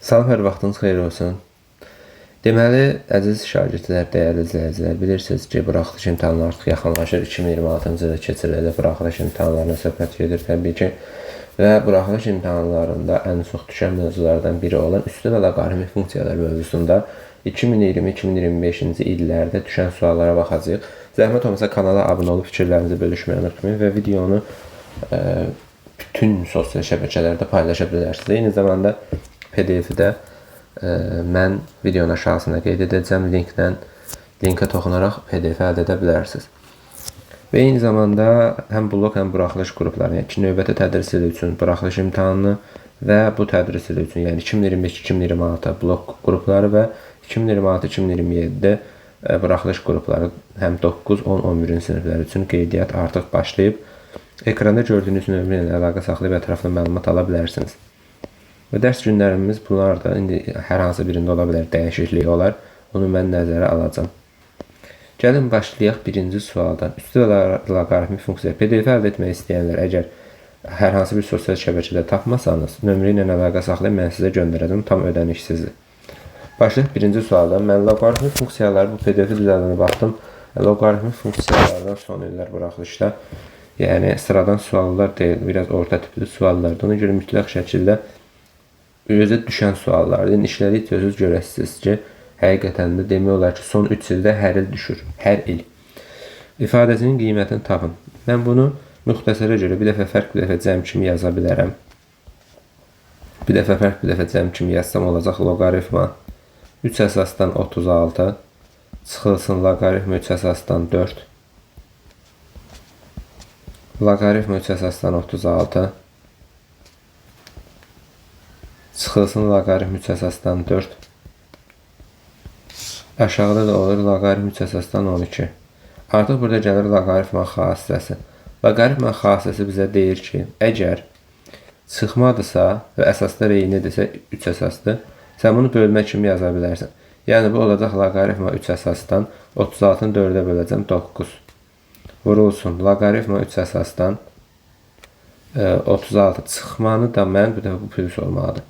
Salam, hər vaxtınız xeyir olsun. Deməli, əziz şagirdlər, dəyərli izləyicilər, bilirsiniz ki, buraxılış imtahanları artıq yaxınlaşır. 2026-cı ildə keçiriləcək buraxılış imtahanlarına söhbət gedir təbii ki. Və buraxılış imtahanlarında ən çox düşən mövzulardan biri olan üslü və loqaritmik funksiyalar mövzusunda 2020-2025-ci illərdə düşən suallara baxacağıq. Zəhmət olmasa kanala abunə olub fikirlərinizi bölüşməyi unutmayın və videonu bütün sosial şəbəkələrdə paylaşa bilərsiniz. Eyni zamanda PDF-i də mən videonun aşağısına qeyd edəcəm. Linkə toxunaraq PDF əldə edə bilərsiniz. Və eyni zamanda həm blok, həm buraxılış qrupları, yəni ki, növbəti tədris ili üçün buraxılış imtahanını və bu tədris ili üçün, yəni 2025-2026 blok qrupları və 2026-2027-də buraxılış qrupları həm 9, 10, 11-ci siniflər üçün qeydiyyat artıq başlayıb. Ekranda gördüyünüz nömrə ilə əlaqə saxlayıb ətraflı məlumat ala bilərsiniz. Və dərs günlərimiz bunlar da indi hər hansı birində ola bilər, dəyişiklik olar. Onu mən nəzərə alacağam. Gəlin başlayaq birinci sualdan. Üslü və loqaritmik funksiya. PDF əldə etmək istəyənlər əgər hər hansı bir sosial şəbəkədə tapmasanız, nömrə ilə əlaqə saxlayın, mən sizə göndərəcəm, tam ödənişsizdir. Başlayaq birinci sualdan. Mən loqaritmik funksiyaları bu PDF-i düzəldənə baxdım. Loqaritmik funksiyalardan son illər buraxılışda, yəni sıradan suallar deyil, biraz orta tipli suallardır. Ona görə mütləq şəkildə özə düşən suallardır. Yəni işlədikcə özünüz görəsiniz ki, həqiqətən də demək olar ki, son 3 ildə hər il düşür. Hər il. İfadəsinin qiymətini tapın. Mən bunu müxtəsərə görə bir dəfə fərq, bir dəfə cəm kimi yaza bilərəm. Bir dəfə fərq, bir dəfə cəm kimi yazsam olacaq loqaritma 3 əsasdan 36 çıxılsın loqaritma 3 əsasdan 4 loqaritma 3 əsasdan 36 çıxılsın loqaritm 3 əsasdan 4. Aşağıda da olur loqaritm 3 əsasdan 12. Artıq burada gəlir loqaritma xassəsi. Loqaritma xassəsi bizə deyir ki, əgər çıxmadırsa və əsaslar eynidirsə 3 əsasdır, sən bunu bölmə kimi yaza bilərsən. Yəni bu olacaq loqaritma 3 əsasdan 36-nı 4-ə böləcəm 9. Vurulsun loqaritma 3 əsasdan 36. Çıxmanı da mən, bu dəfə bu plus olmalıdır.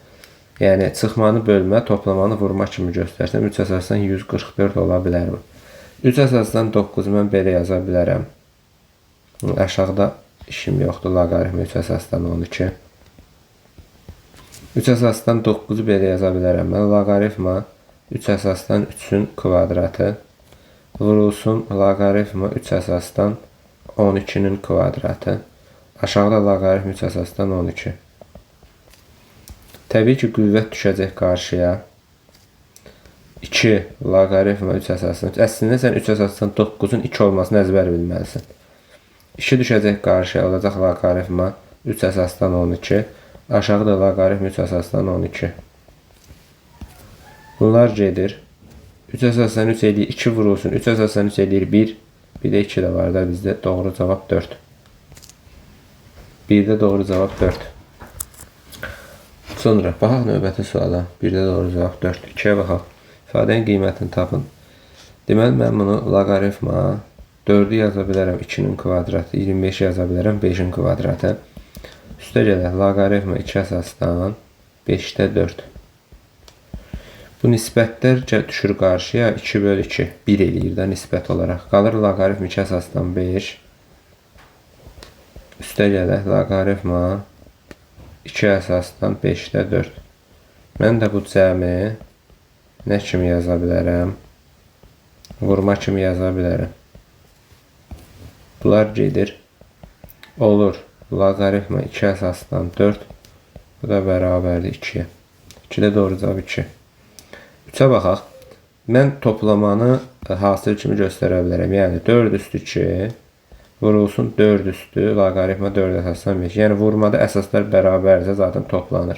Yəni, çıxmanı bölmə, toplamanı vurma kimi göstərsəm, 3 əsasdan 144 ola bilər bu. 3 əsasdan 9-u mən belə yaza bilərəm. Aşağıda işim yoxdur, loqaritma 3 əsasdan 12. 3 əsasdan 9-u belə yaza bilərəm. Mən loqaritma 3 əsasdan 3-ün kvadratı vurulsun loqaritma 3 əsasdan 12-nin kvadratı. Aşağıda loqaritma 3 əsasdan 12. Təbii ki, qüvvət düşəcək qarşıya. 2 loqaritma 3 əsasdan. Əslində sən 3 əsasdan 9-un 2 olmasını əzbər bilməlisən. 2 düşəcək qarşıya, olacaq loqaritma 3 əsasdan 12. Aşağıda loqaritma 3 əsasdan 12. Bunlar gedir. 3 əsasdan 3 eləyir, 2 vurulsun. 3 əsasdan 3 eləyir 1. Bir də 2 də var da bizdə. Doğru cavab 4. Bir də doğru cavab 4. Sonra baxaq növbəti suala. Bir də doğru cavab 4. 2-yə baxaq. İfadənin qiymətini tapın. Deməli, mən bunu loqaritma 4-ü yaza bilərəm 2-nin kvadratı, 25-i yaza bilərəm 5-in kvadratı. Üstə gələk loqaritma 2 əsasdan 5-də 4. Bu nisbətlər düşür qarşıya 2 bölü 2, 1 eləyir də nisbət olaraq. Qalır loqaritma 2 əsasdan 5. Üstə gələk loqaritma 2 əsasdan 5-də 4. Mən də bu cəmi nə kimi yaza bilərəm? Vurma kimi yaza bilərəm. Bunlar gedir. Olur. Loqaritma 2 əsasdan 4. Bu da bərabərdir 2-yə. 2-də doğru cavab 2. 3-ə baxaq. Mən toplamanı hasil kimi göstərə bilərəm. Yəni 4 üstü 2 vurulsun 4 üstü loqaritma 4 əsasdan 5. Yəni vurmada əsaslar bərabərdirsə zaten toplanır.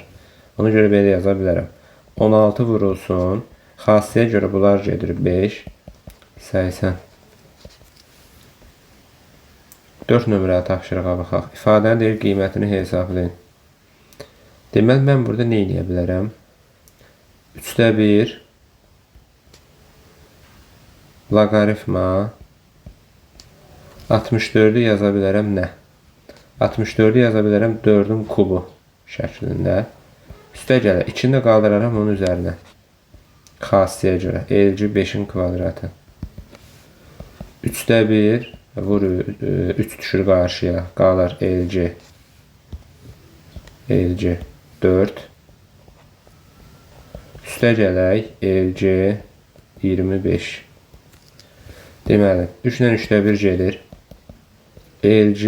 Ona görə belə yaza bilərəm. 16 vurulsun. Xassəyə görə bunlar gedir 5, 80. 4 nömrəli tapşırığa baxaq. İfadənin deyir qiymətini hesablayın. Deməli, mən burada nə eləyə bilərəm? 3-də 1 loqaritma 64-ü yaza bilərəm nə? 64-ü yaza bilərəm 4-ün kubu şəklində. Üstə gələ 2-ni də qaldıraram onun üzərinə. Xassəyə görə. LG 5-in kvadratı. 3-də 1 vur 3 düşür qarşıya. Qalır LG. LG 4. Üstə gələk LG 25. Deməli, 3 ilə 3-də 1 gedir. LG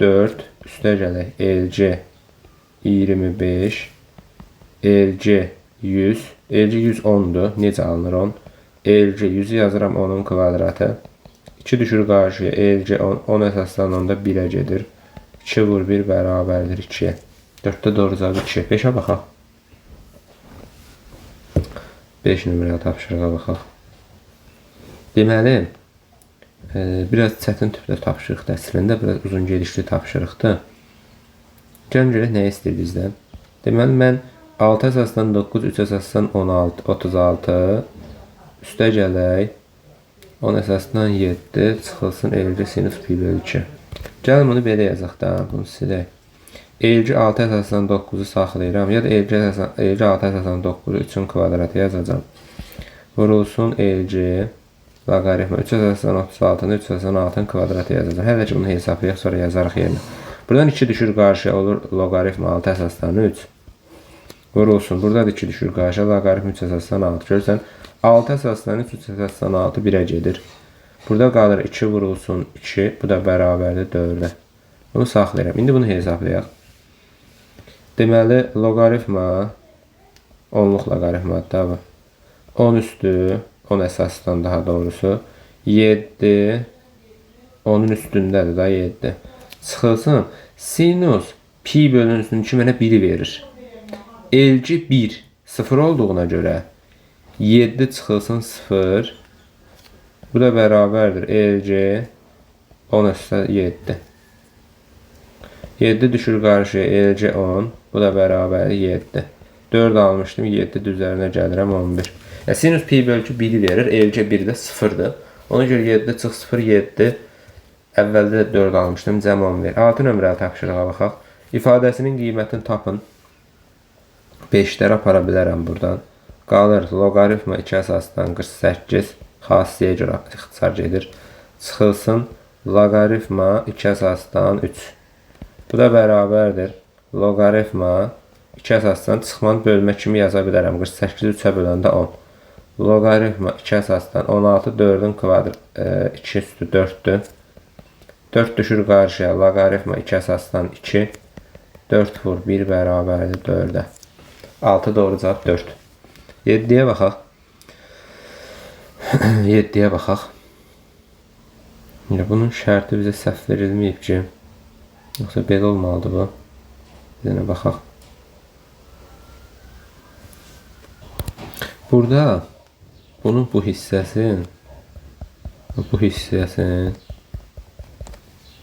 4, üstə gələk LG 25, LG 100, LG 110-dur. Necə alınır 10? LG 100-ü yazıram 10-un kvadratı. 2 düşür qarşıya, LG 10, 10 əsasdan onda 1-ə gedir. 2 vur 1 bərabərdir 2-yə. 4-də doğru cavab 2. 5-ə baxaq. 5 nömrəli tapşırığa baxaq. Deməli, biraz çətin tipdə tapşırıqdır əslində, biraz uzun gedişli tapşırıqdır. Gəlin görək nə istəyir bizdən. Deməli, mən 6 əsasdan 9, 3 əsasdan 16, 36, üstə gələk 10 əsasdan 7, çıxılsın LG sinus pi bölü 2. Gəlin bunu belə yazaq da, bunu silək. LG 6 əsasdan 9-u saxlayıram, ya da LG 6 əsasdan 9-u 3-ün kvadratı yazacağam. Vurulsun LG loqaritma 3 əsasdan 36-nı 3 əsasdan 6-nın kvadratı yazacağam. Hələ ki bunu hesablayaq, sonra yazarıq yerinə. Buradan 2 düşür qarşıya, olur loqaritma 6 əsasdan 3. Vurulsun. Burada da 2 düşür qarşıya, loqaritma 3 əsasdan 6. Görürsən, 6 əsasdan 3, 3 əsasdan 6 1-ə gedir. Burada qalır 2 vurulsun 2, bu da bərabərdir 4-ə. Bunu saxlayıram. İndi bunu hesablayaq. Deməli, loqaritma, onluq loqaritma da bu. 10 üstü, 10 əsasdan daha doğrusu, 7, 10-un üstündədir da 7. Çıxılsın, sinus pi bölünsün 2 mənə 1-i verir. LG 1, 0 olduğuna görə 7 çıxılsın 0, bu da bərabərdir LG 10 əsasdan 7. 7 düşür qarşıya LG 10, bu da bərabərdir 7. 4 almışdım, 7 üzərinə gəlirəm 11. Yəni, sinus pi bölü 2 1-i verir, LG 1 də 0-dır. Ona görə 7 çıx 0, 7. Əvvəldə də 4 almışdım, cəm 11. 6 nömrəli tapşırığa baxaq. İfadəsinin qiymətini tapın. 5-ləri apara bilərəm buradan. Qalır loqaritma 2 əsasdan 48, xassəyə görə ixtisar gedir. Çıxılsın loqaritma 2 əsasdan 3. Bu da bərabərdir. Loqaritma 2 əsasdan çıxmanı bölmə kimi yaza bilərəm. 48-i 3-ə böləndə 10. Loqaritma 2 əsasdan 16, 4-ün kvadrat 2 üstü 4-dür. 4 düşür qarşıya. Loqaritma 2 əsasdan 2. 4 vur 1 bərabərdir 4-ə. 6 doğru cavab 4. 7-yə baxaq. 7-yə baxaq. Bunun şərti bizə səhv verilməyib ki. Yoxsa belə olmalıdır bu. Bir dənə baxaq. Burada bunun bu hissəsi,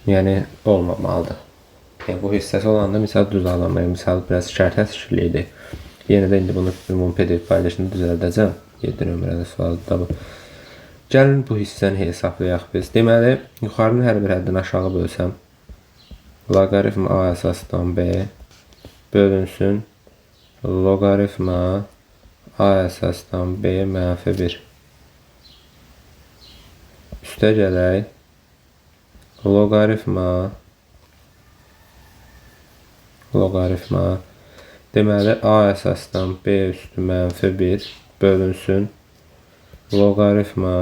yəni olmamalıdır. Yəni bu hissəsi olanda misal düz alınmayır. Misal biraz şərt təşkil edir. Yenə də indi bunu ümumi PDF paylaşımda düzəldəcəm. 7 nömrəli sualdır da bu. Gəlin bu hissəni hesablayaq biz. Deməli, yuxarının hər bir həddini aşağı bölsəm, loqaritma A əsasdan B bölünsün loqaritma A əsasdan B mənfi 1. Üstə gələk loqaritma deməli A əsasdan B üstü mənfi 1 bölünsün loqaritma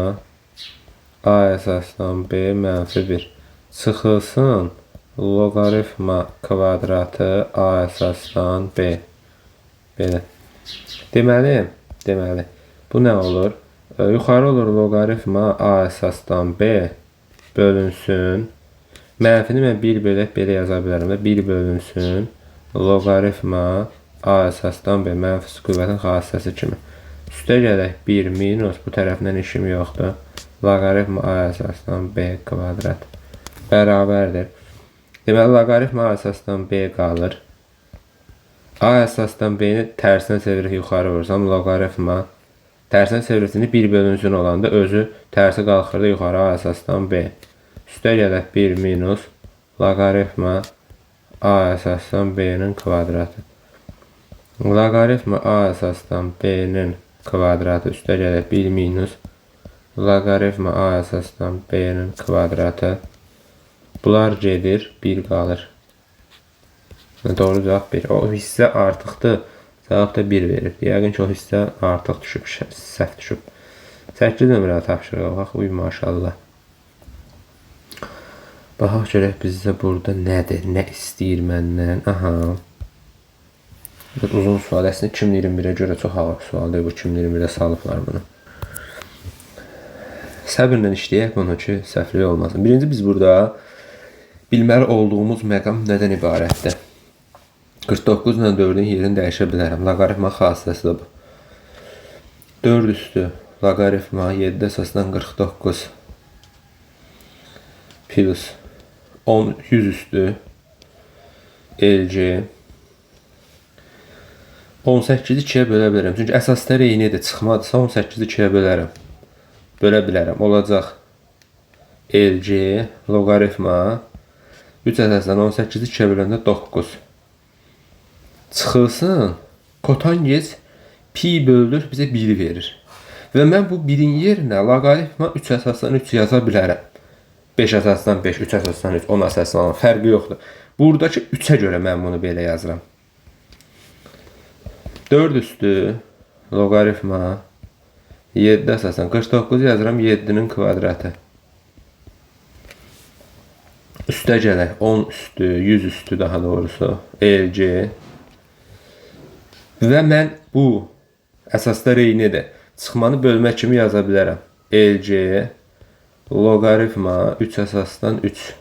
A əsasdan B mənfi 1 çıxılsın loqaritma kvadratı A əsasdan B. Belə. Deməli, bu nə olur? Yuxarı olur loqaritma A əsasdan B bölünsün. Mənfini mən 1 bölək belə yaza bilərəm də. 1 bölünsün loqaritma A əsasdan B mənfi qüvvətin xassəsi kimi. Üstə gələk 1 minus, bu tərəfindən işim yoxdur. Loqaritma A əsasdan B kvadrat bərabərdir. Deməli, loqaritma A əsasdan B qalır. A əsasdan B-ni tərsinə çevirib yuxarı vursam, loqaritma tərsinə çevrilsini 1 bölünsün olanda özü tərsi qalxırdı yuxarı A əsasdan B. Üstə gələk 1 minus loqaritma A əsasdan B-nin kvadratı. Loqaritma A əsasdan B-nin kvadratı üstə gələk 1 minus loqaritma A əsasdan B-nin kvadratı. Bunlar gedir, 1 qalır. Doğru cavab 1. O hissə artıqdır. Cavab da 1 verib. Yəqin ki, o hissə artıq düşüb, səhv düşüb. 8 nömrəli tapşırığa bax. Uy, maşallah. Baxaq görək bizdə burada nədir? Nə istəyir məndən? Aha. Uzun sual. Əslində 2021-ə görə çox ağır sualdır. Bu 2021-də salıblar bunu. Səbirlə işləyək bunu ki, səhvlik olmasın. Birinci biz burada bilməli olduğumuz məqam nədən ibarətdir? 49 ilə 4-ün yerini dəyişə bilərəm. Loqaritma xassəsi də bu. 4 üstü loqaritma 7 əsasdan 49 plus 10 100 üstü LG 18-i 2-yə bölə bilərəm. Çünki əsaslar eynidir. Çıxmadısa 18-i 2-yə bölərəm. Bölə bilərəm. Olacaq LG loqaritma 3 əsasdan 18-i 2-yə böləndə 9. Çıxılsın. Kotangens pi bölünür bizə 1 verir. Və mən bu 1-in yerinə loqaritma 3 əsasdan 3 yaza bilərəm. 5 əsasdan 5, 3 əsasdan 3, 10 əsasdan 10 fərqi yoxdur. Buradakı 3-ə görə mən bunu belə yazıram. 4 üstü loqaritma 7 əsasdan 49 yazıram 7-nin kvadratı. Üstə gələk 10 üstü, 100 üstü daha doğrusu LG. Və mən bu əsaslar eynidir. Çıxmanı bölmə kimi yaza bilərəm. LG loqaritma 3 əsasdan 3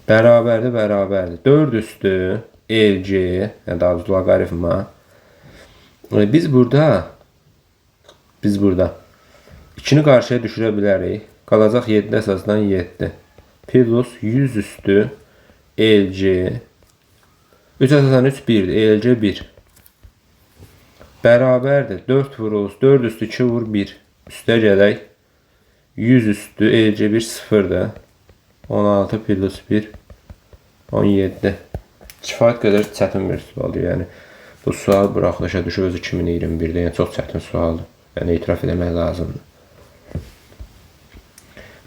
bərabərdir, bərabərdir. 4 üstü LG, yəni daha doğrusu loqaritma. Biz burada 2-ni qarşıya düşürə bilərik. Qalacaq 7 əsasdan 7. Plus 100 üstü LG 3 əsasdan 3 1-dir. LG 1. Bərabərdir. 4 vurulur. 4 üstü 2 vur 1. Üstə gələk. 100 üstü LG 1 0-dır. 16 plus 1 17. Kifayət qədər çətin bir sualdır. Yəni bu sual buraxılışa düşüb özü 2021-də. Yəni çox çətin sualdır. Yəni etiraf eləmək lazımdır.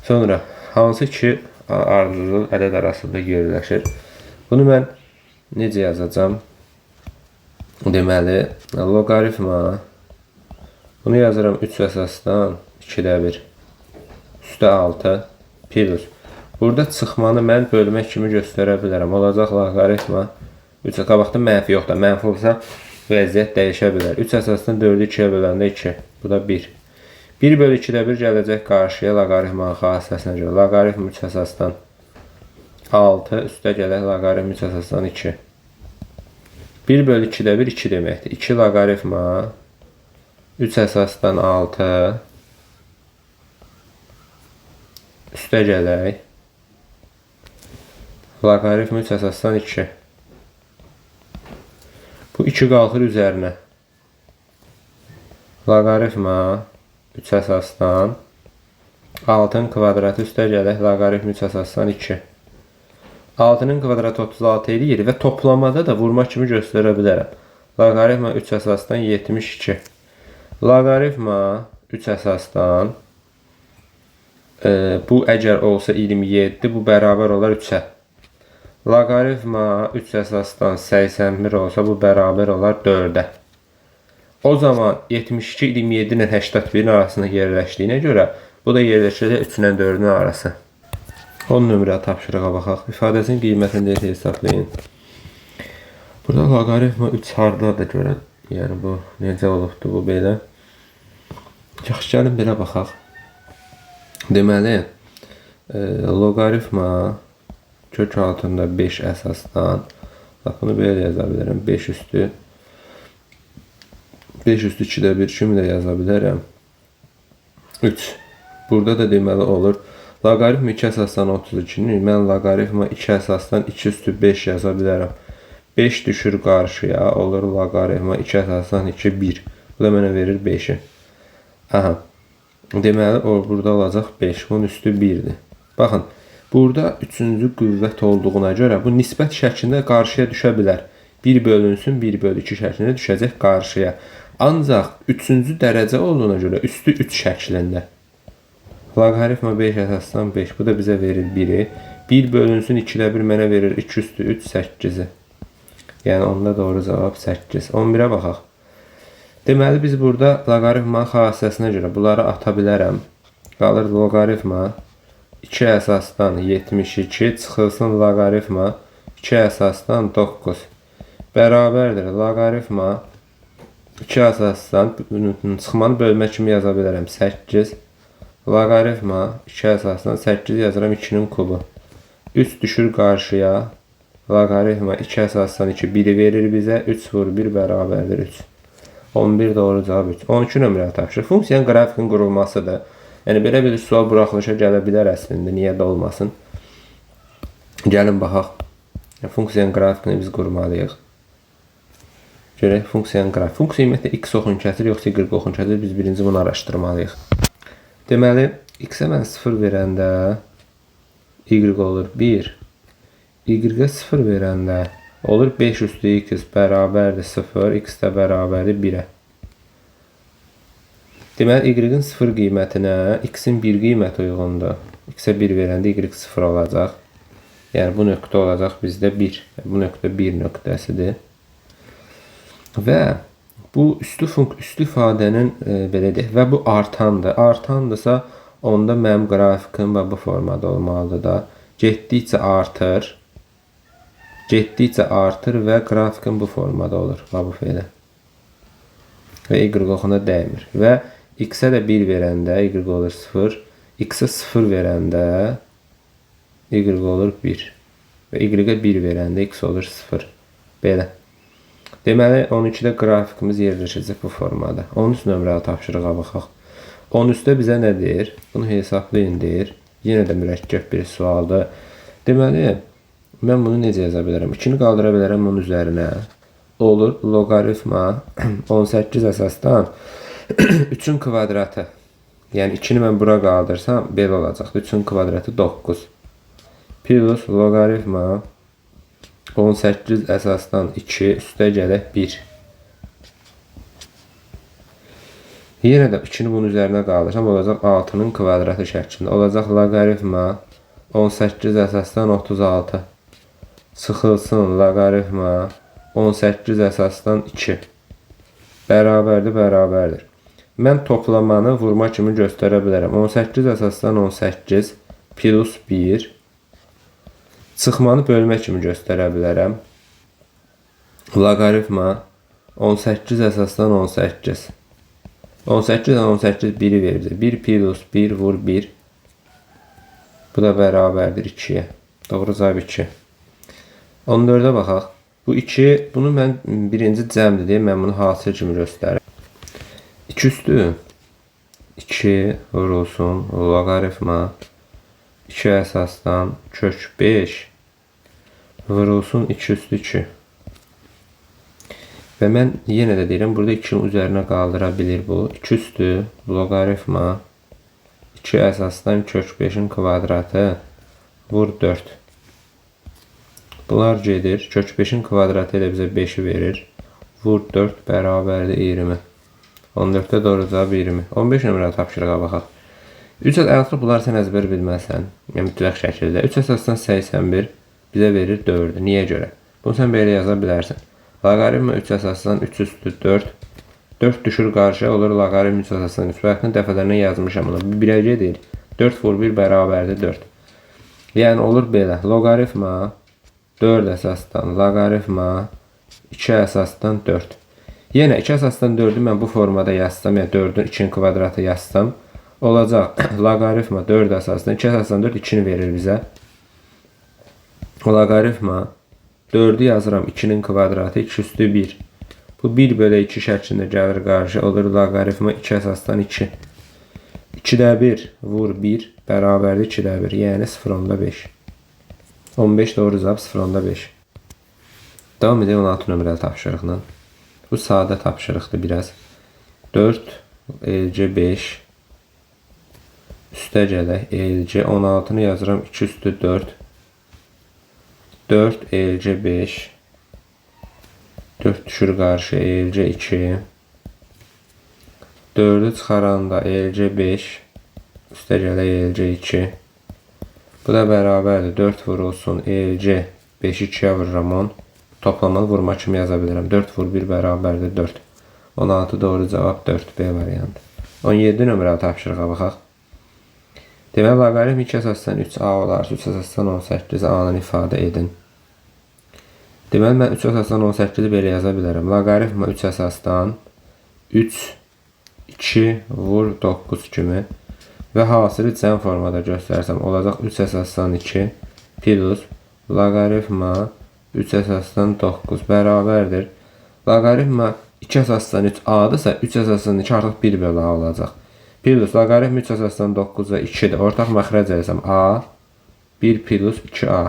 Sonra hansı iki ardıcıl ədəd arasında yerləşir? Bunu mən necə yazacağam? Deməli, loqaritma bunu yazıram 3 əsasdan 2-də 1 üstə 6 plus. Burada çıxmanı mən bölmə kimi göstərə bilərəm. Olacaq loqaritma 3 qabaqda mənfi yoxdur. Mənfi olsa vəziyyət dəyişə bilər. 3 əsasdan 4-ü 2-yə böləndə 2. Bu da 1. 1 bölü 2-də 1 gələcək qarşıya loqaritmanın xassəsinə görə. Loqaritma 3 əsasdan 6 üstə gələk loqaritma 3 əsasdan 2. 1 bölü 2-də 1 2 deməkdir. 2 loqaritma 3 əsasdan 6 üstə gələk loqaritma 3 əsasdan 2. Bu 2 qalxır üzərinə. Loqaritma 3 əsasdan 6-nın kvadratı üstə gələk loqaritma 3 əsasdan 2. 6-nın kvadratı 36 eləyir və toplamada da vurma kimi göstərə bilərəm. Loqaritma 3 əsasdan 72. Loqaritma 3 əsasdan bu əgər olsa 27, bu bərabər olar 3-ə. Loqaritma 3 əsasdan 81 olsa bu bərabər olar 4-ə. O zaman 72, 27 ilə 81-in arasında yerləşdiyinə görə bu da yerləşəcək 3 ilə 4-ün arası. 10 nömrə tapşırığa baxaq. İfadəsinin qiymətini deyək hesablayın. Burada loqaritma 3 hardadır görən? Yəni bu necə olubdur bu belə? Yaxşı, gəlin belə baxaq. Deməli, loqaritma kök altında 5 əsasdan, bax bunu belə yaza bilərəm. 5 üstü 5 üstü 2-də 1 kimi də yaza bilərəm. 3. Burada da deməli olur. Loqaritma 2 əsasdan 32-ni mən loqaritma 2 əsasdan 2 üstü 5 yaza bilərəm. 5 düşür qarşıya, olur loqaritma 2 əsasdan 2, 1. Bu da mənə verir 5-i. Aha. Deməli, o burada olacaq 5. Bunun üstü 1-dir. Baxın, burada 3-cü qüvvət olduğuna görə bu nisbət şəklində qarşıya düşə bilər. 1 bölünsün 1 bölü 2 şəklində düşəcək qarşıya. Ancaq 3-cü dərəcə olduğuna görə üstü 3 şəklində. Loqaritma 5 əsasdan 5. Bu da bizə verir 1-i. 1 bölünsün 2-də 1 mənə verir 2 üstü 3, 8-i. Yəni onda doğru cavab 8. 11-ə baxaq. Deməli biz burada loqaritmanın xassəsinə görə bunları ata bilərəm. Qalır loqaritma 2 əsasdan 72 çıxılsın loqaritma 2 əsasdan 9. Bərabərdir loqaritma 2 əsasdan çıxmanı bölmə kimi yaza bilərəm. 8 loqaritma 2 əsasdan 8 yazıram 2-nin kubu. 3 düşür qarşıya. Loqaritma 2 əsasdan 2 1-i verir bizə. 3 vur 1 bərabərdir 3. 11 doğru cavab 3. 12 nömrəli tapşırıq. Funksiyanın qrafikin qurulmasıdır. Yəni belə bir sual buraxılışa gələ bilər əslində. Niyə də olmasın. Gəlin baxaq. Funksiyanın qrafikini biz qurmalıyıq. Görək funksiyanın qrafiki. Funksiya ümumiyyətlə x oxun kəsir, yoxsa y oxun kəsir. Biz birinci bunu araşdırmalıyıq. Deməli, x-ə mən 0 verəndə y olur 1. Y-ə 0 verəndə olur 5 üstü x bərabərdir 0, x də bərabərdir 1-ə. Deməli, y-in 0 qiymətinə x-in 1 qiyməti uyğundur. X-ə 1 verəndə y 0 olacaq. Yəni, bu nöqtə olacaq bizdə 1. Bu nöqtə 1 nöqtəsidir. Və bu üstü ifadənin belə deyək, və bu artandır. Artandırsa, onda mənim qrafikim bu formada olmalıdır da. Getdikcə artır. Getdikcə artır və qrafikim bu formada olur. Bax, bu belə. Və y oxuna dəymir. Və x-ə də 1 verəndə y olur 0. X-ə 0 verəndə y olur 1. Və y-ə 1 verəndə x olur 0. Belə. Deməli, 12-də qrafikimiz yerləşəcək bu formada. 13 nömrəli tapşırığa baxaq. 13-də bizə nə deyir? Bunu hesablayın deyir. Yenə də mürəkkəb bir sualdır. Deməli, mən bunu necə yaza bilərəm? 2-ni qaldıra bilərəm bunun üzərinə. Olur loqaritma 18 əsasdan 3-ün kvadratı. Yəni 2-ni mən bura qaldırsam belə olacaqdır. 3-ün kvadratı 9. Plus loqaritma 18 əsasdan 2 üstə gələk 1. Yenə də 2-ni bunun üzərinə qaldırsam olacaq 6-nın kvadratı şəklində. Olacaq loqaritma 18 əsasdan 36. Sıxılsın loqaritma 18 əsasdan 2. Bərabərdir, bərabərdir. Mən toplamanı vurma kimi göstərə bilərəm. 18 əsasdan 18 plus 1. Çıxmanı bölmə kimi göstərə bilərəm. Loqaritma 18 əsasdan 18. 18 18 1-i verir bizə. 1 plus 1 vur 1. Bu da bərabərdir 2-yə. Doğru cavab 2. 14-ə baxaq. Bu 2, bunu mən birinci cəmdir deyə mən bunu hasil kimi göstərirəm. 2 üstü 2 vurulsun loqaritma 2 əsasdan kök 5 vurulsun 2 üstü 2. Və mən yenə də deyirəm, burada 2-nin üzərinə qaldıra bilir bu. 2 üstü loqaritma 2 əsasdan kök 5-in kvadratı vur 4. Bunlar gedir. Kök 5-in kvadratı elə bizə 5-i verir. Vur 4 bərabərdir 20. 14-də doğru cavab 20. 15 nömrəli tapşırığa baxaq. 3 artıq bunları sən əzbər bilməzsən. Yəni mütləq şəkildə. 3 əsasdan 81 bizə verir 4-ü. Niyə görə? Bunu sən belə yaza bilərsən. Loqaritma 3 əsasdan 3 üstü 4. 4 düşür qarşıya olur loqaritma 3 əsasdan 3. Bayaqdan dəfələrlə yazmışam bunu. 1-ə gedir. 4 vur 1 bərabərdir 4. Yəni olur belə. Loqaritma 4 əsasdan loqaritma 2 əsasdan 4. Yenə 2 əsasdan 4-ü mən bu formada yazsam, yəni 4-ün 2-nin kvadratı yazsam, olacaq loqaritma 4 əsasdan 2 əsasdan 4 2-ni verir bizə. Loqaritma 4-ü yazıram 2-nin kvadratı 2 üstü 1. Bu 1 bölü 2 şəklində gəlir qarşı. Olur loqaritma 2 əsasdan 2. 2-də 1 vur 1 bərabərdir 2-də 1. Yəni 0,5. 15 doğru cavab 0,5. Davam edək 16 nömrəli tapşırıqla. Bu sadə tapşırıqdır biraz. 4 LC5 üstə gələk LC 16-nı yazıram 2 üstü 4. 4 LC5 4 düşür qarşıya, elcə 2. 4-ü çıxaranda elcə 5, üstə gələk elcə 2. Bu da bərabərdir. 4 vurulsun elcə 5-i 2-yə vururam 10. Toplamanı vurma kimi yaza bilərəm. 4 vur 1 bərabərdir 4. 16 doğru cavab 4 B variantı. 17 nömrəli tapşırığa baxaq. Deməli, loqaritm 2 əsasdan 3A olarsa 3 əsasdan 18 A-nı ifadə edin. Deməli, mən 3 əsasdan 18-i belə yaza bilərəm. Loqaritma 3 əsasdan 3, 2 vur 9 kimi və hasili cəm formada göstərsəm olacaq 3 əsasdan 2 plus loqaritma 3 əsasdan 9 bərabərdir. Loqaritma 2 əsasdan 3 A-dırsa 3 əsasdan 2 artıq 1 bölü A olacaq. Plus loqaritm 3 əsasdan 9-a 2-dir. Ortaq məxrəc eləsəm A 1 plus 2A.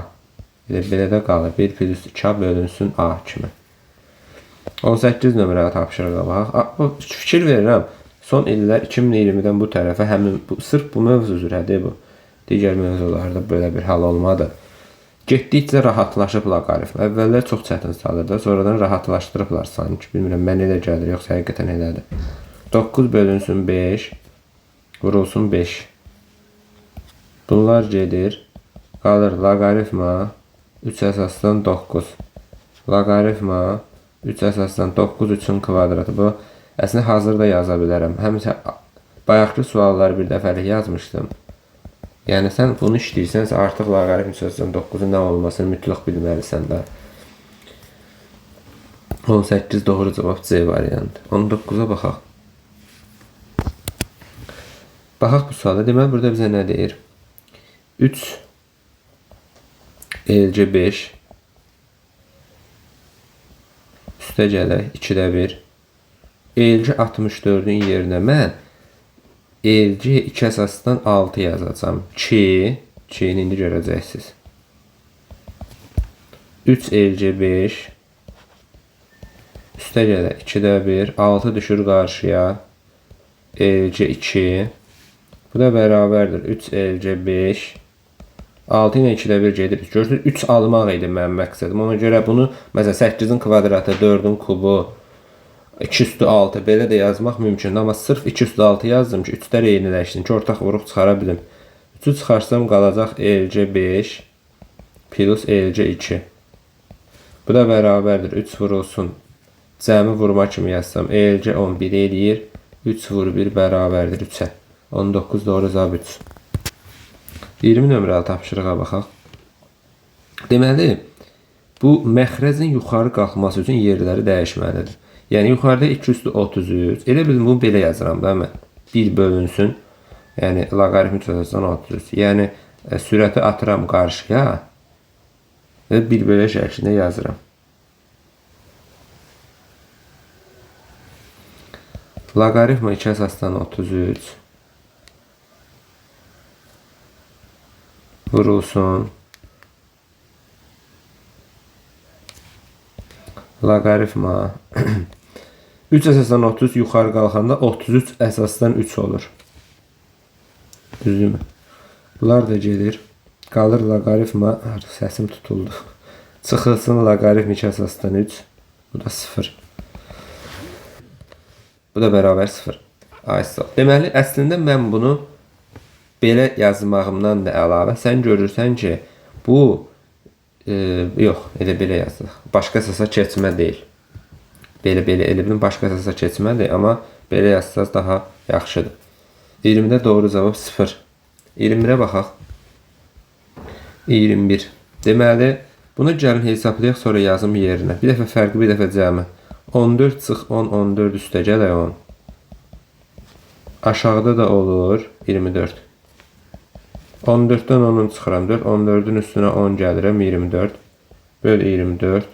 Elə belə də qalır. 1 plus 2A bölünsün A kimi. 18 nömrəli tapşırığa baxaq. Fikir verirəm. Son illər 2020-dən bu tərəfə həmin bu, sırf bu mövzu üzrədir bu. Digər mövzularda belə bir hal olmadı. Getdikcə rahatlaşıb loqaritm. Əvvəllər çox çətin salırdı, sonradan rahatlaşdırıblar sanki. Bilmirəm, mən elə gəlir, yoxsa həqiqətən elədir. 9 bölünsün 5, vurulsun 5. Bunlar gedir. Qalır loqaritma 3 əsasdan 9. Loqaritma 3 əsasdan 9 3-ün kvadratı. Bu, əslində hazırda yaza bilərəm. Həmçə bayaqki sualları bir dəfəlik yazmışdım. Yəni, sən bunu işləyirsənsə, artıq loqaritm 3 əsasdan 9-un nə olmasını mütləq bilməlisən də. 18 doğru cavab C variantı. 19-a baxaq. Baxaq bu suala. Deməli, burada bizə nə deyir? 3 elcə 5 üstə gələk 2-də 1. Elcə 64-ün yerinə mən elcə 2 əsasdan 6 yazacağam. 2, 2-ni indi görəcəksiniz. 3 elcə 5 üstə gələk 2-də 1, 6 düşür qarşıya elcə 2. Bu da bərabərdir. 3 elcə 5 6 ilə 2-də 1 gedir. Görürsünüz, 3 almaq idi mənim məqsədim. Ona görə bunu, məsələn, 8-in kvadratı, 4-ün kubu, 2 üstü 6 belə də yazmaq mümkündür. Amma sırf 2 üstü 6 yazdım ki, 3-lər eyniləşsin ki, ortaq vuruq çıxara bilim. 3-ü çıxarsam qalacaq elcə 5 plus elcə 2. Bu da bərabərdir. 3 vurulsun. Cəmi vurma kimi yazsam elcə 11 eləyir. 3 vur 1 bərabərdir 3-ə. 19 doğru cavab 3. 20 nömrəli tapşırığa baxaq. Deməli, bu məxrəcin yuxarı qalxması üçün yerləri dəyişməlidir. Yəni, yuxarıda 2 üstü 33. Elə bilin, bunu belə yazıram da mən. 1 bölünsün. Yəni, loqaritm 3 əsasdan 33. Yəni, sürəti atıram qarşıya və 1 bölə şəklində yazıram. Loqaritma 2 əsasdan 33 vurulsun. Loqaritma 3 əsasdan 33 yuxarı qalxanda 33 əsasdan 3 olur. Düzdürmü? Bunlar da gedir. Qalır loqaritma. Artıq səsim tutuldu. Çıxılsın loqaritm 2 əsasdan 3. Bu da 0. Bu da bərabər 0. Ay, sağ ol. Deməli, əslində mən bunu belə yazmağımdan da əlavə sən görürsən ki, bu yox, elə belə yazılır. Başqa əsasa keçmə deyil. Belə elə bilin, başqa əsasa keçmədir, amma belə yazsaz daha yaxşıdır. 20-də doğru cavab 0. 21-ə baxaq. 21. Deməli, bunu gəlin hesablayaq, sonra yazım yerinə. Bir dəfə fərqi, bir dəfə cəmi. 14 çıx 10, 14 üstə gələk 10. Aşağıda da olur 24. 14-dən 10-un çıxıram 4, 14-ün üstünə 10 gəlirəm 24. Böl 24.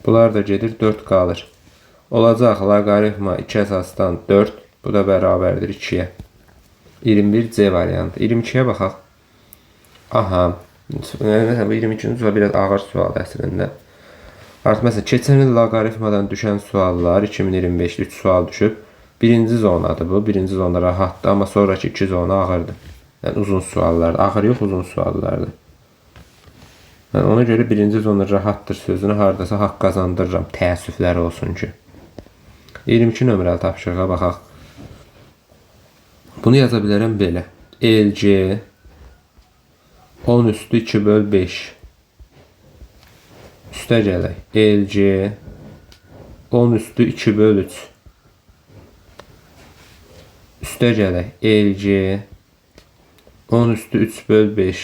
Bunlar da gedir, 4 qalır. Olacaq loqaritma 2 əsasdan 4. Bu da bərabərdir 2-yə. 21 C variantı. 22-yə baxaq. Aha. Məsələn, bu 22-ci sual biraz ağır sualdır əslində. Artıq məsələn, keçən il loqaritmadan düşən suallar 2025-də 3 sual düşüb. Birinci zonadır bu. Birinci zona rahatdır, amma sonraki 2 zona ağırdır. Yəni uzun suallardır. Ağır yox, uzun suallardır. Mən ona görə birinci zona rahatdır sözünü hardasa haqq qazandırıram. Təəssüflər olsun ki. 22 nömrəli tapşırığa baxaq. Bunu yaza bilərəm belə. LG 10 üstü 2 böl 5. Üstə gələk. LG 10 üstü 2 böl 3. Üstə gələk. LG 10 üstü 3 böl 5.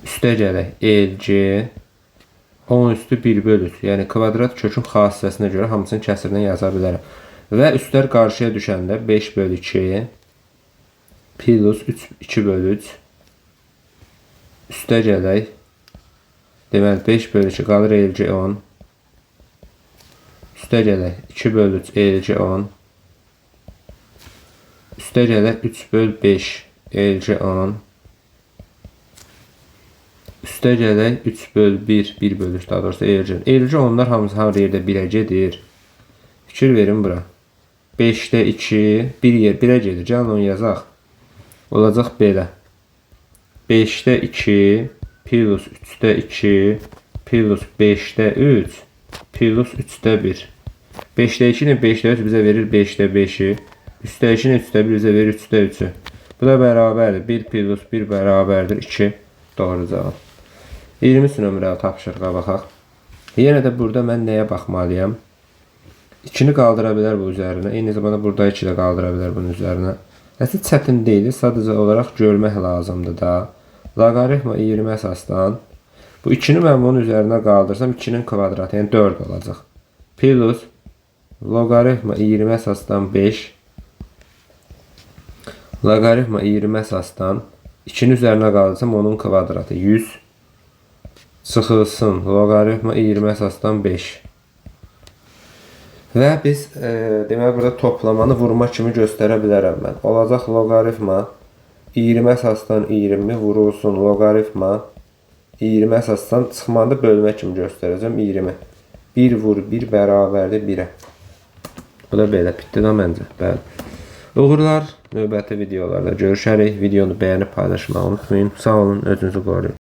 Üstə gələk. LG 10 üstü 1 böl 3. Yəni kvadrat kökün xassəsinə görə hamısını kəsirdən yaza bilərəm. Və üstlər qarşıya düşəndə 5 böl 2 plus 3, 2 böl 3 üstə gələk. Deməli 5 böl 2 qalır LG 10. Üstə gələk 2 böl 3 LG 10. Üstə gələk 3 böl 5 LG 10. Üstə gələk 3 böl 1, 1 böl 3 daha doğrusu LG. LG onlar hamısı hər yerdə 1-ə gedir. Fikir verin bura. 5-də 2, bir yer 1-ə gedir. Gəlin onu yazaq. Olacaq belə. 5-də 2 plus 3-də 2 plus 5-də 3 plus 3-də 1. 5-də 2 ilə 5-də 3 bizə verir 5-də 5-i. 3-də 2 ilə 3-də 1 bizə verir 3-də 3-ü. Bu da bərabərdir. 1 plus 1 bərabərdir 2. Doğru cavab. 23 nömrəli tapşırığa baxaq. Yenə də burada mən nəyə baxmalıyam? 2-ni qaldıra bilər bu üzərinə. Eyni zamanda burada 2 də qaldıra bilər bunun üzərinə. Əslində çətin deyil, sadəcə olaraq görmək lazımdır da. Loqaritma 20 əsasdan bu 2-ni mən bunun üzərinə qaldırsam 2-nin kvadratı, yəni 4 olacaq. Plus loqaritma 20 əsasdan 5 loqaritma 20 əsasdan 2-nin üzərinə qaldırsam onun kvadratı 100 çıxılsın loqaritma 20 əsasdan 5. Və biz deməli burada toplamanı vurma kimi göstərə bilərəm mən. Olacaq loqaritma 20 əsasdan 20 vurulsun loqaritma 20 əsasdan çıxmanı bölmə kimi göstərəcəm 20. 1 vur 1 bərabərdir 1-ə. Bu da belə bitdi də məncə. Bəli. Uğurlar. Növbəti videolarda görüşərik. Videonu bəyənib paylaşmağı unutmayın. Sağ olun, özünüzü qoruyun.